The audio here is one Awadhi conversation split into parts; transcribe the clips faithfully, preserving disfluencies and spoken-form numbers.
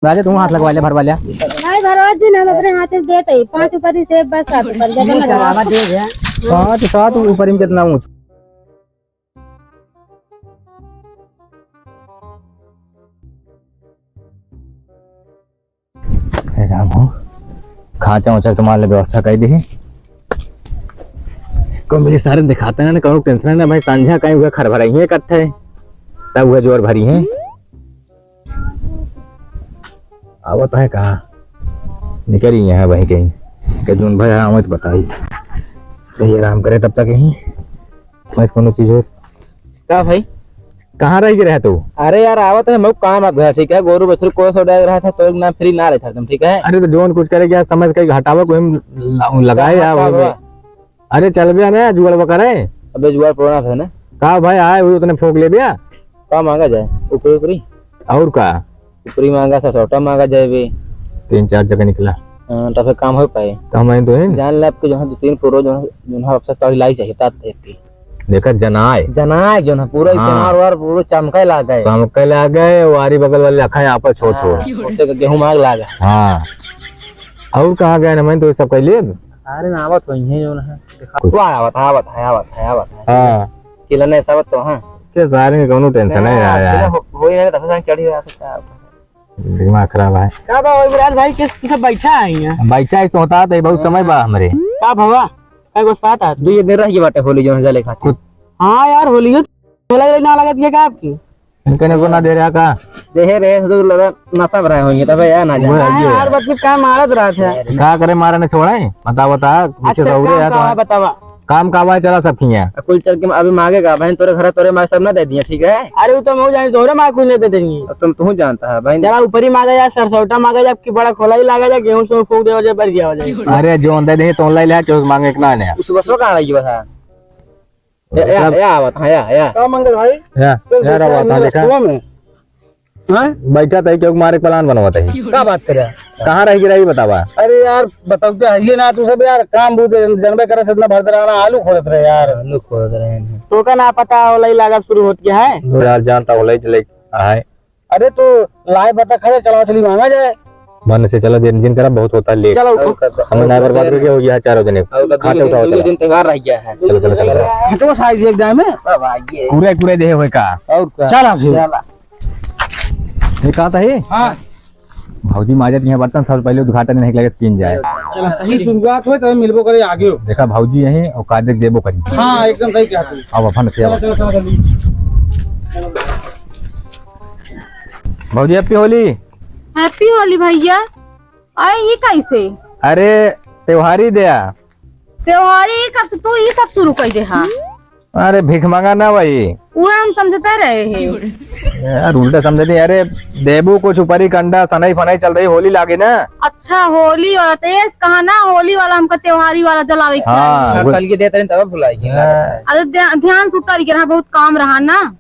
राजा, तू हाथ लगवा ले, भरवा ले। नहीं भरवा जी, हम अपने हाथ से देते ही। पाँच ऊपर ही से, बस सात ऊपर, ज्यादा ना। चलावा दे दे। पाँच, सात ऊपर में कितना ऊँच? हे राम हो, खाँचा ऊँचा के मार ले व्यवस्था कर दी। को मेरे सारे दिखाते ना, कौनो tension ना भाई, संझा कहीं हुआ खर भराई है इकट्ठे, तब हुआ जोर भरी है। आवत है कहाँ? निकल ही है भाई कहीं। के जौन भाई आवत बताई। कहीं आराम करे तब तक यहीं। बस कोनो चीज हो। का भाई? कहाँ रह के रहे तू? अरे यार, आवत है, मैं काम आता था, ठीक है? गोरू बछरू को सो डाल रहा था, तो ना free ना रहता तुम, ठीक है? अरे तो जौन कुछ करे क्या समझ के घटावा को हम ला-, लगाए कहाँ यार, का वही में। बा? अरे चल बे ना, जुगाड़ बा करे। अबे जुगाड़ पुराना है ना। का भाई, आए हुए उतने फोक ले बे। का मांगा जाए? ऊपरी ऊपरी? और का? ऊपरी मांगा, ससौटा मांगा जाए बे। तीन चार जगह निकला। हाँ, तो फिर काम हो पाए। तो हम तो हैं। जान ले आपके जो है दो तीन पुरो जो है, जो है आपसे तड़ी लाई चाहिए, तात देती। देखा जनाए। जनाए जो है पूरा हाँ। चनार वार पूरा चमके लाग गए। चमके लाग गए, वारी बगल वाले रखा है आपस छोड़ छोड़। हाँ, उससे गेहूं मांग लाग। हाँ। और कहाँ गए ना, मैं तो सब कह लिए। अरे ना आवत हो, यहीं जो ना है। देखा। कुछ। वाह, आवत, आवत है, आवत है, आवत है। हाँ। किला नहीं आवत तो, हाँ। के सारे में कौनो tension नहीं हाँ, आया। किला हो, हो ही नहीं, तब से चढ़ी रहा था। दिमाग खराब है। का बा, ओए विराट भाई, किस, किस बैठा है यहाँ? बैठा है, सोता तो बहुत समय बा हमरे। का भवा? का एगो साथ आत? दो ये दिन रह गए बाटे होली जो है जले खातिर। कुछ हाँ यार, होली हो, होला ना लगत ये का आपकी? इनके ने को ना दे रहा का? देहे रहे, तो लगा नशा भरा होइए, तबे यार ना जाए। वो है ये। यार, बच्चे का मारत रहा था? का करे, मारा ने छोड़े? बता, बता, कुछ अच्छा, सौरे काम है का तो है, बतावा। काम का बा, चला सब किया। आ, कुल चल के अभी मांगेगा, बहन, तोरे घर, तोरे मार सब ना दे दिया, ठीक है? अरे, वो तो मैं जाने, तोरे मार कुछ नहीं दे देंगे। अब तुम, तू जानता है, बहन। चला, ऊपरी मांगा जाए, सरसौटा मांगा जाए, कि बड़ा खोला ही लागा जाए, गेहूं से फूंक दे, वजह बढ़ गया हो जाए। अरे, जो दे देंगे, तो लाई ला, क्यों मांगे इतना ने? उस बसवा कहाँ रही बसा? या, या, सब या आवत, हाँ, या, या। का मंगल भाई? या, चल, या बैठा रहा है था, देखा? रस्तवा में। हाँ? बैठा था, क्यों मारे plan बनवा था? का बात करे? कहाँ रह गिरा, ये बतावा। अरे यार, बताओ क्या है, ये ना तू सब यार, काम बूझ जनबे करे, इतना भरत रहना, आलू खोदत रहे यार। आलू खोदत रहे हैं। तो का ना पता, होलई लागब शुरू होत क्या है? यार, जानता होलई चले, आए। अरे तो लाई बता खरे, चलावा चली मांगा जाए। मन से चला, दिन जिन करा, बहुत होता है late। चलो, उठो। और का, समय ना बर्बाद करके हो गया है चारों जने। और का, खाते दो दिन, उठाओ, दो चला। दिन त्योहार रह गया है। चलो, चलो, चलो, चलो। खचवा size एक दाएं में। सब आइए। पूरे, पूरे देह होए का? और का? चला फिर। चला। ये कहा था ये? हाँ। भौजी माजत यहाँ बर्तन, सब पहले उद्घाटन नहीं लगे, कीन जाए। चला, अभी शुरुआत होए, तभी मिलबो करे आगे हो। देखा भौजी यहीं और कादिर देबो करी। हाँ, एकदम सही कहा तू। अब अपन से चलो, अब। चलो, चलो, जल्दी। भौजी, happy होली। Happy होली भैया। अरे, ये कैसे? अरे, त्योहारी दया। त्योहारी कब से तू ये सब शुरू कर दे हा? अरे, भीख मांगा ना भाई। वो हम समझते रहे हैं। यार, उल्टा समझते, अरे, देबू कुछ ऊपरी कंडा, सनई फनई चल रही, होली लागे ना। अच्छा, होली वाला तो ये कहा ना, होली वाला हमका त्योहारी वाला जलावे के हाँ, चाही। वो कल के देते हैं, तब भुलाई गए। हाँ। अरे, ध्या-, ध्यान से उतारी के रहा, बहुत काम रहा ना।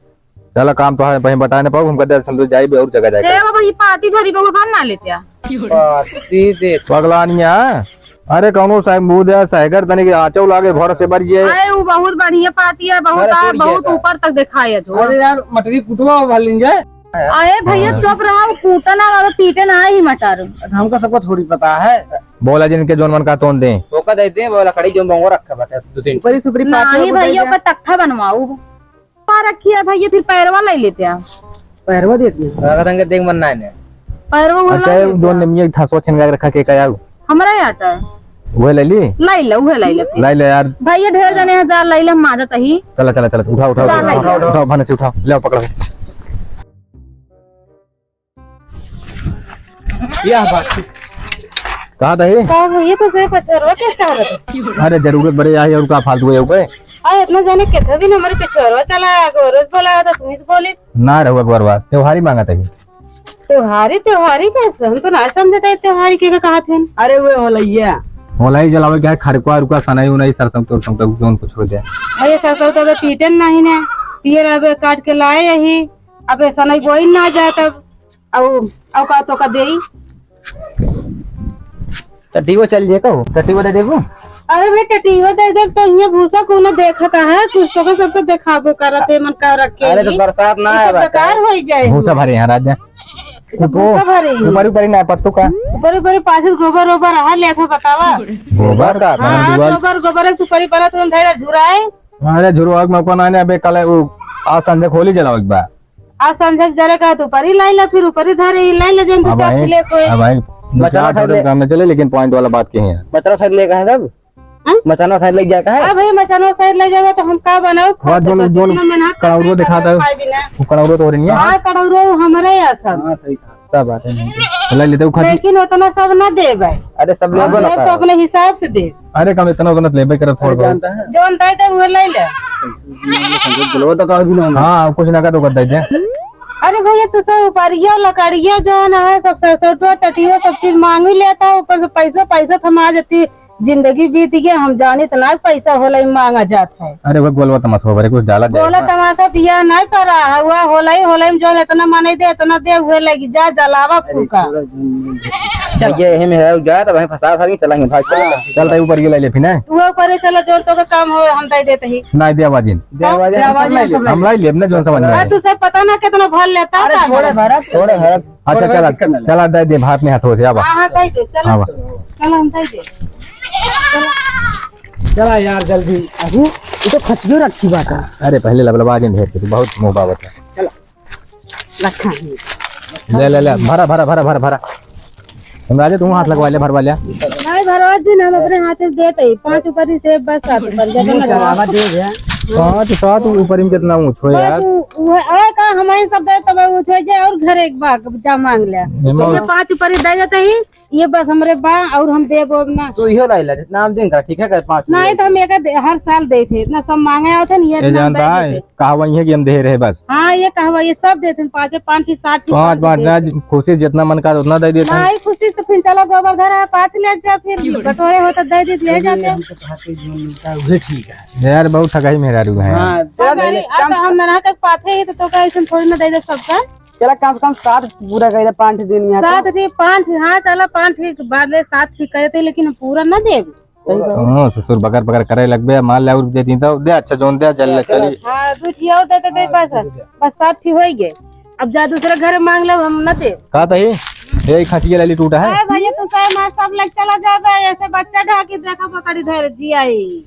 चला, काम तो है, वहीं बटाए ना पाओ, हमका दे, हम तो जाइबे और जगह जाए ए के। बाबा, ये पाती धरी बाबा, भर ना लेते आ। पाती दे। पगलानिया, अरे कौनो साहब मुंह दे, सहगर तनी के आंचो लागे, भर से भर जे। अरे, वो बहुत बढ़िया पाती है, बहुत अरे, आ, टूट बहुत गया का? ऊपर तक दिखाए है जो। अरे यार, मटरी कुटवा भर लेंगे। अरे भैया, हाँ। चुप रहा, वो कूटे ना, वो पीटे ना ही मटर। अच्छा, हमका सबको थोड़ी पता है। बोला जिनके जोन मन का तोन दे। ओका दे दे, वो लकड़ी जो मंगो रखा बाटे, दो तीन। ऊपरी सुपरी पाती नहीं वो दे भैया, दे। ओका तख्ता बनवाऊ। पा रखी है भैया, फिर पैरवा ले लेते हैं। पैरवा दे दिया। अगर तंगे देख मन ना ने। पैरवा वाला अच्छा, ले ये लेते जो हैं। निमिया ठसवा छिनगा के रखा के का आऊ? हमरा ही आता है। वह ले ली? लाई ले, वह लाई ले। लाई ले यार। भैया ढेर जने हजार लाई ले, हम माजत ही। चला, चला, चला, उठाओ, उठाओ, चला, उठाओ, चला। उठाओ, उठाओ, भने से उठाओ, ले आओ, पकड़ो। यह बात। कहाँ था ये? का हो, ये तो से पछरवा के कहा रहता? अरे जरूरत बड़े आई और का फालतू है ऊपर? आ, इतना जाने कितना दिन हमारे पिछोरवा चला, गोरज बोला था, तुम ही से बोले। ना रहुआ गोरवा, त्योहारी मांगा था ये। त्योहारी, त्योहारी कैसे? हम तो ना समझे थे त्योहारी के का कहा थे। अरे वो होलैया। होलाई जलावे क्या है, खड़कुआ रुका, सनाई उनाई, सरसों तो, सरसों तो, जोन कुछ हो जाए। अरे सरसों तो अबे पीटन नहीं ने, पियर अबे काट के लाए यही, अबे सनाई बोई ना जाए तब। अउ, अउ का तो का देई? टट्टीवो चल जे कहू, टट्टीवो दे देबू? अरे भाई, टट्टीवो दे दे तो ये भूसा कोनो देखत है, कुछ तो का सबको देखाबो करत है, मन का रख के अरे तो ही। बरसात ना ये सब है बाटे। बेकार होई जाए। भूसा भरे यहाँ रात में। इसे ऊपर, भूसा भरी। ऊपरी, ऊपरी ना पत्तू का। ऊपरी, ऊपरी पाछे गोबर, ओबर रहा ले था बतावा। गोबर का? हाँ, हाँ, दीवार। गोबर, गोबर एक तू परी पला तुम धैर्य झुराए। अरे झुरवा के मौका ना ने, अबे कल वो आज संझा खोली जलाओ एक बार। आज संझा के जरे का तू ऊपरी लाई ला, फिर ऊपरी धरे ही लाई ला, जन तू अब चाप भाई, ले कोई। अब भाई, दो मचाना चार साइड ले। काम में चले, लेकिन point वाला बात कही है। मचाना साइड ले कहा तब? हाँ? मचाना साइड ले जाए का है? हाँ भैया, मचाना साइड ले जावे तो हम का बनाओ? वहाँ खाते दोनों, बस दोनों इतना मेहनत कड़ौरो करते दिखाता है। खाए बिना। वो कड़ौरो तो हो रही है। हाँ, कड़ौरो हमारे यहाँ सब। हाँ, सही कहा। सब बात है। ले लेते वो खाती। लेकिन उतना सब ना दे भाई। अरे, सब ले हम बना दे तो पाए। अपने हिसाब से दे। अरे, कम इतना उतना लेबे करे थोड़ा अरे, बहुत। जानता है। जो अंदाज है, वो ले ले। बोलवा तो कभी ना होना। हाँ, कुछ ना कर तो कर दे। अरे भैया, तू सब उपरिया, लकड़िया जो है ना, है सब सरसोटो, टटियो, सब चीज मांग ही लेता है, ऊपर से पैसो, पैसा थमा जाती। जिंदगी बीत गया, हम जानित ना पैसा होला ही मांगा जात है। अरे वो गोलवा तमाशा बरे कुछ डाला जाए गोला ना। तमाशा पिया नहीं करा है, हुआ होला ही, होला ही में जो इतना मने दे, इतना दे, हुए लगी जा, जलावा अरे फूका। छोड़ो, चल। ये यही में है, जा तब हम फंसा फंसा के चलेंगे, भाग चलो। हाँ। चल, तै ऊपर ये ले ले फिर, हैं? तू ऊपर ही चला, जो तो का काम हो, हम दे देते ही। नहीं दे बाजिन। दे बाजिन, हम सब ले ले। हम लाई लेब ना, जोन समझ में हाँ, आए। तू सब पता ना कितना भर लेता अरे का छोड़े करे? भरत। छोड़े भरत। अच्छा, थोड़ा चला, दिक्कत ना ले। चला, दे दे, हाथ में हाथ हो से, आवा। हाँ, हाँ, दे दे, चला। आवा। चला, हम दे दे। चला यार, जल्दी। अरे, ये तो खचियो रखी बात है। अरे, पहले लबलबा के ढेर के, तू बहुत मुंह बावत है। चला। रखा है। ले, ले, ले, भरा, भरा, भरा, भरा, भरा। हम राजे, तू हाथ लगवा ले, भरवा ले। नहीं, भरवा जी, हम अपने हाथ से देते ही। पाँच ऊपर ही से, बस सात ऊपर, ज्यादा नहीं, ना चलावा रखो। दे दे। पाँच, सात ऊपर में कितना ऊंच हो बस यार? उ-, उ-, अरे का हमारे सब दे, तब ऊंच हो जाए और घर एक बाग जा मांग ले। एमा ये पाँच ऊपर ही दे देते ही। ये बस हमरे बा और हम देबो अब ना। तो इहो लाई ला, जितना हम देंगे, ठीक है, कर पाँच नहीं तो हम एक दे-, हर साल देते, इतना सब मांगे आवत है, ये ये इतना हम जानता दे है, देते। कहावा ये कि हम दे रहे बस। हाँ, ये कहावा, ये सब देते हैं, पाँचे, पाँच की, सात की, पाँच, पाँच पाँच ना, की। खुशी जितना मन का उतना दे देते हैं। नहीं, खुशी तो फिर चलो गोबर धरा है, पाथ ले जा, फिर बटोरे हो तो दे दे, ले जाते हैं। हम तो कहते हैं, जो मिलता है, वही ठीक है। यार, बहुत ठगाई मेहरारू है। हाँ, हाँ, दे दे, अरे, अब चल। हम ना तक पाथे ही तो, तो का ऐसे थोड़ी ना दे दे सबका। चला, कम से कम सात पूरा कर दे, पाँच दिन में तो। सात रे, पाँच, हाँ, चला, पाँच के बाद ले, सात ठीक करे थे, लेकिन पूरा ना देब। सही बात। हाँ, ससुर बकर बकर करे लगबे, मान ले और दे दी तो दे, अच्छा जोन दे, चल ले, चला। चली। हाँ, दू ठी और दे, दे, दे, हाँ, बस, दे दे। बस सात ठी होई गए। अब जा दूसरे घर मांग ले, हम ना दे। का तही? यही खटिया लाली टूटा है। अरे भैया, तू सही मार सब लग चला जाबे, ऐसे बच्चा ढाकी देखा पकड़ी धर जी आई।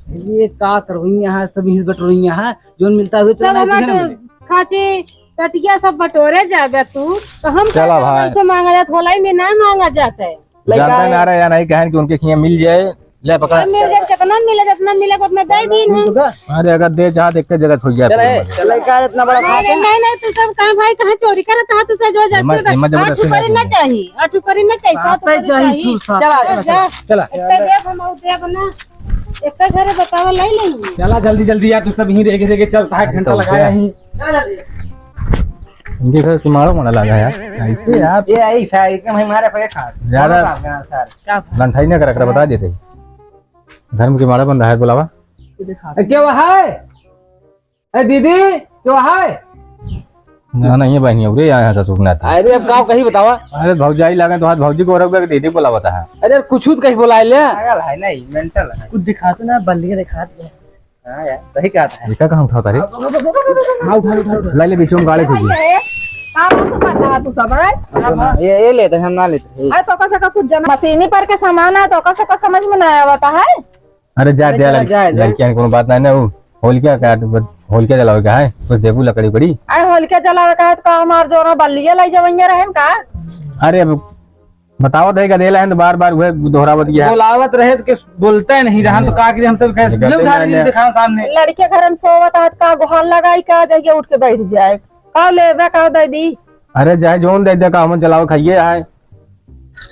ये का करवइया है, सब हिस बटोरइया है, जोन मिलता हुए चला सब नहीं, हमार तुझे ना मिले। खाची, कटिया सब बटोरे जाबे तू, तो हम चला का भाई। कैसे मांगा जात, होलाई में ना मांगा जाता है। जानता है ना रहे या नहीं कहन कि उनके खिया मिल जाए, ले पकड़ा। मिल जाए, जितना मिले, जितना मिले, उतना दे दीन हम। अरे अगर दे चाहत एक जगह हो गया चल, फिर। चल, लड़का इतना बड़ा अरे खाते हैं। नहीं, नहीं, तू सब कहाँ भाई, कहाँ चोरी करत है, तू से जो जाती हिम्मत, है, हिम्मत आठ जबरदस्ती ऊपर ही नहीं ना चाहिए, आठ ऊपर ही ना चाहिए, सात सात ऊपर ही चाहिए। सुर सात। चला, चला, चला। चला। इतना देख हम और देख ना। एक घरे बतावा लाई लेंगे। चला जल्दी जल्दी यार, तू सब यहीं रह के, रह के चलता है, अरे घंटा तो लगाया क्या? ही। इनके घर से मारो मारा लगा यार। ऐसे यार। ये आई साइड के भाई मारे पे खा। ज्यादा कौन सा आपका सर? लंठाई ना कर, कर बता देते। घर में के मारा बन रहा है, बुलावा। ए, क्या हुआ है? ए दीदी, क्या हुआ है? ना, नहीं है बहनी, अब रे, यहाँ ससुर ना था। अरे, अब गाँव कहीं बतावा। अरे, भौजाई लागे तो हाथ भौजी को रख दे, दीदी बोला बता है। अरे, कुछ तो कहीं बुलाए ले। पागल है नहीं, मेंटल है। कुछ दिखा तो ना, बल्लिया दिखा दे। हाँ यार, सही कहा था। ये का कहाँ उठाता रे? हाँ, उठा, उठा, उठा। लाई ले, बीचों में गाड़े खुजी। हाँ, वो तो पता है, तू सब है। ये, ये लेते हैं, हम ना लेते हैं। अरे, तो का से का कुछ जमा, मशीनी पर के सामान है, तो का से का समझ में ना आवता है। अरे जा अरे दे चला, लड़-, जा, जा। लड़कियां कोनो बात नहीं ना, वो होलिका का, होलिका जलावे का है, कुछ देबू लकड़ी उकड़ी। अरे होलिका जलावे का है तो का हमार जोना बल्लिया लाई जवैया रहन का? अरे अब बताओ दे का देला है तो बार बार वह दोहरावत गया। बोलावत रहे तो के बोलते नहीं रहन तो का करी हम सब कैसे निकलते ले उठा नहीं रही है। देखा सामने। लड़के घर में सोवत है तो का गुहार लगाई का जइया उठ के बैठ जाए। का लेबे का दे दी? अरे जाए जोन दे दे का हम जलावे खाइए आए।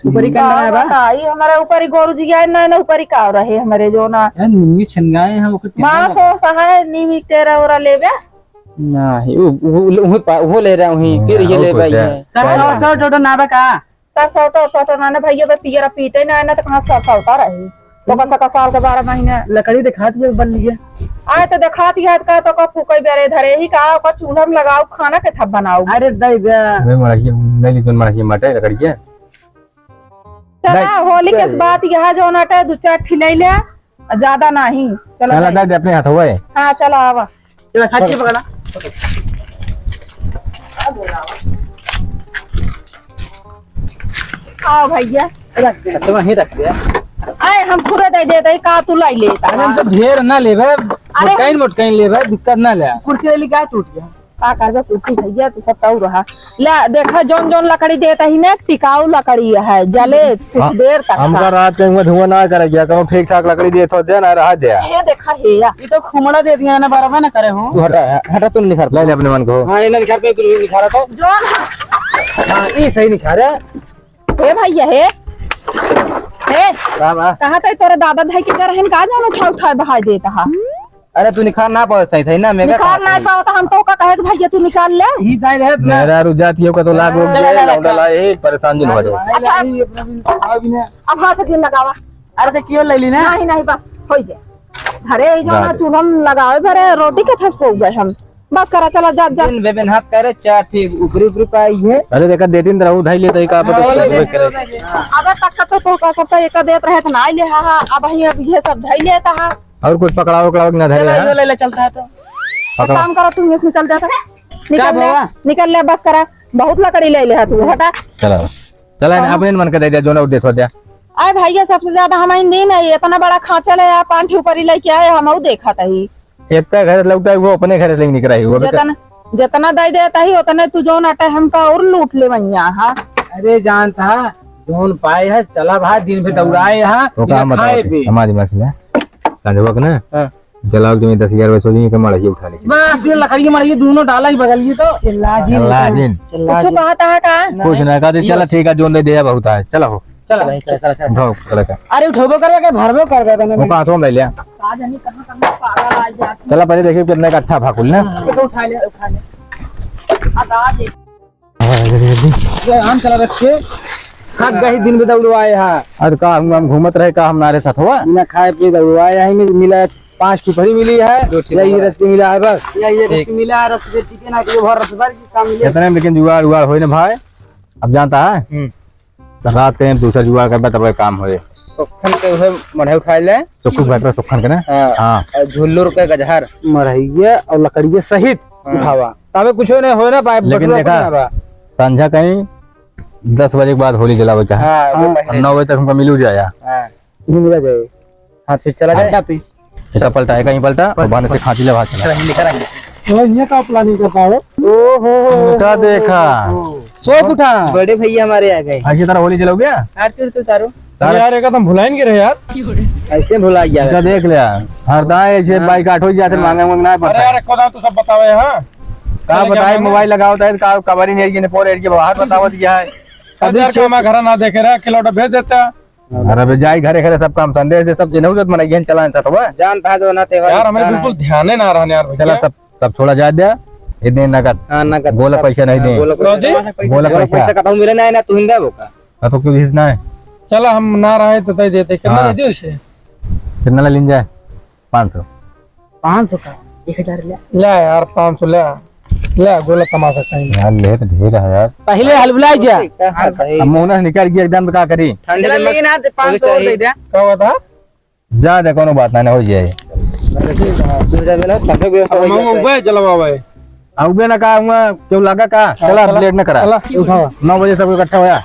ऊपरी कंडा है बा? का, ई हमारे ऊपरी गोरू जी आए, ना, ना, ऊपरी का रहे हमारे जो ना। यार, निम्मी छनगाए हैं, ओके टेढ़ा मांस लगा। ओस है, निम्मी टेरा ओरा लेबे? नहीं, वो, वो, वो, वो पा-, वो ले रहा हूँ, हम्म, फिर ये वो ले कुछ भाई है। है। सर, सर, सर, टोटो ना बा का? सर, सर, टोटो, टोटो ना, ना, भैया, बे पियरा पीटे ना, ना, तो कहाँ सर, सर, सर रहे? तो का सका साल के बारह महीने। लकड़ी दिखात है, बल्लिया। आए तो दिखात है, का तो का फूके बेरे धरे ही, का, का चूल्हा में लगाओ, खाना के थप बनाओ। अरे, दे दे। वे मड़हिया, ले ली, जोन मड़हिया मटे, लकड़ी के। चला, नहीं, होली के चलिए। बात यह जो नटे दो चार ठिलैले, ज्यादा नहीं। चला चला, भाई। दे दे अपने हाथ हुए। हाँ, चला आवा। चला, खाची पकड़ा। आओ भैया, रख दे। अच्छा, वहीं रख दे। अरे, हम खुदे दे देते, का तू लाई लेता? अरे, हम सब ढेर ना लेबे, अरे, मोटकाइन, हम मोटकाइन लेबे, दिक्कत ना ले। कुर्सी ले ली, का टूट गया? का करबे कुर्सी भैया, तू सब ताऊ रहा। ले, देखा, जौन जौन लकड़ी देता ही ना, टिकाऊ लकड़ी है, जले कुछ हाँ, देर तक हमका का। रात में धुआं ना करे गया, कहूँ ठीक ठाक लकड़ी देत हो, दे ना रहा दे। ये देखा है या। ये तो खुमड़ा दे दिया ना, बराबर ना करे हो। तू हटा, हटा, तू निखार। ले ले अपने मन को। हाँ, ये ना निखार पे, तू निखार हटा। जौन हाँ, ये सही निखार है। ए भैया, हे। हे। का बा? कहा तई तोरे दादा धाई के घर हन का, जौन उठा उठा बहाय देता हा? अरे तू निखार ना पावत सही था ना, मेरा निखार ना पावत, हम तो का कहे कि भैया तू निकाल ले। ही दाई रहे ना। मेरा रुझात यो का तो लाग हो ले, ले, गया, ले, लौंडा ले। ला, ए, परेशान जिन हो जाए। अच्छा। अब हाथ से लगावा। अरे तो क्यों ले ली ना? नहीं, नहीं, बस, हो गया। अरे, ये जो ना ना दे। चूल्हा में लगावे भरे, रोटी के थस को गए हम। बस करा, चला, जा, जा। दिन बेबेन हाथ करे, चार ठीक ऊपरी ऊपरी पाई है। अरे देखा, दे दिन रहू धाई लेते ही का पता हाँ, चल ले, रहे। ले, ले। अबे तक तो, तो का सबका एक देत रहे त ना ले हा, हा, अब ही अब ये सब धाई लेता हा। और कुछ पकड़ाओ, उकड़ाओ कि ना धाई चला, हा? यो ले ले, चलता है तो। पकड़ो। काम करो, तुम इसमें चल जाता। निकल ले, बाबा? निकल ले, बस करा। बहुत लकड़ी ले ले हा तू, हटा। चला, चला, हाँ। अपने मन के दे दे, जो ना देत हो दे। अरे भैया, सबसे ज्यादा हमारे दिन है, इतना बड़ा खांचा ले आ, पांठी ऊपर ही लेके आए, हम देखा तही। एक का घर लौटा, वो अपने घर से लेके निकला ही, वो भी जितना, जितना दे देता ही, उतने तू जौन अटे हमका और लूट ले वहिया, हाँ। अरे जानता, जौन पाए है, चला भाई, दिन भर दौड़ाए है, तो बिना काम बताओ खाए थे, पिए। हमारी मछली, संजोग ना? हाँ। चलाओ, तुम्हें दस ग्यारह बजे सो जाइए, तो मड़ही उठा ले। बस, ये लकड़ी की मड़ही दोनों डाला ही बगल की तो। चिल्ला जिन। चिल्ला जिन। चिल्ला कुछ जिन। कहा था का? कुछ ना कहा, चला ठीक है, जौन दे दिया बहुत है, चला हो। चला भाई, चला, चला, चला। उठाओ, चला का। अरे उठोबो करबे के भरबो करबे तने। वो का हाथों में ले लिया। का जानी कहाँ कहाँ पागल आ जाती। चला पहले देखिए कितना इकट्ठा भाकुल ना। हाँ, ये तो उठा ले, उठा ले। आ, आ, ये। ये हम चला रखे। थक गई दिन में दौड़वाए हा। अरे का हम, हम घूमत रहे का हम नारे साथ हुआ? बिना खाए पिए दौड़वाए हा, मिला पाँच टुकड़ी मिली है। दो ठिकाना यही है। रस मिला है बस। यही रस ठीक। मिला है, रस के टिके ना कि वो भर रस भर की काम मिले। इतने में लेकिन जुगाड़ उगाड़ होई ना भाई। अब जानता है? हम्म। तो रात के दूसरा जुगाड़ करबा तब काम होए। सोखन के उहे मढ़े उठाए ले। सोखन बैठा सोखन के ना? हाँ। हाँ। और झुल्लुर के गजहर। मढ़इया और लकड़िया सहित हाँ। उठावा। तबे कुछो नहीं होए ना पाए, लेकिन बटुआ देखा, कुछ ना बा। संझा कहीं दस बजे के बाद होली जलावे का है। हाँ, वो हाँ। पहले और नौ बजे तक हमका मिलू जाया। हाँ। घूम रह जाए। हाँ, फिर चला जाए। हाँ। यहाँ पे। इधर पलटा है, कहीं पलटा, और बहाने से खांची ले बाहर चला। चला, निकल आएंगे। तो ये क्या planning करता हो? ओ हो हो, इनका हो, देखा। हो, हो। सो उठा। बड़े भैया हमारे आ गए। ऐसी तरह होली चलोगे? आरती उरती उतारो। अरे यार, एक तो हम भुलाइन के रहे यार। ऐसे भुला गया। इनका देख लिया। हर दाएं ऐसे हाँ। बाइकाट हो जाते, हाँ। मांगे मांगे ना अरे पड़ता यार, है। एक दांव तू सब बतावे, हाँ? का चले बताए, क्या mobile लगाओ, तो का कवर ही नहीं है, ये नहीं पोरे, ये बाहर बताओ, दिया है। अरे यार, अभी काम घर ना देखे रहा, खिलौना भेज देता। अरे बे, जाई घरे घरे सब काम संदेश दे, सब इनहु से मनइयन चलाएं साथ हुआ। जानता है जो ना तेरा यार, हमें रिश्ता बिल्कुल है। ध्यान ही ना रहने यार भैया। चला सब, सब छोड़ा जाए दे। इतने नगद। हाँ, नगद। बोला पैसा नहीं हाँ, दे। बोला पैसा। कौन जी? बोला बोला पैसा। पैसा कतहूँ मिले ना, ना तू हिंदा बोका। हाँ, तो क्यों घिसना है? चला हम ना रहे तो तय देते। कितना हाँ। दे दियो इसे? कितना ले लिन जाए? पाँच सौ। पाँच सौ का? एक हजार ले। ले यार, पाँच सौ ले। ले, गोला तमाशा कहीं। यार, ले तो ढेर है यार। पहले हलबुलाई जा। हाँ, सही। अब मुँह ना निकल गया एकदम, तो का करी? ठंडे चला, में लेकिन आज पाँच सौ और दे दे। का हुआ था? जा दे, कोनो बात ना, ना हो जाए। दो हजार मिला, पाँच सौ भी अब हम उबे चलवा भाई। अब उबे ना का हुआ, क्यों लगा का? हाँ, चला, चला। Late ना करा। चला, उठाओ। नौ बजे सब इकट्ठा होया।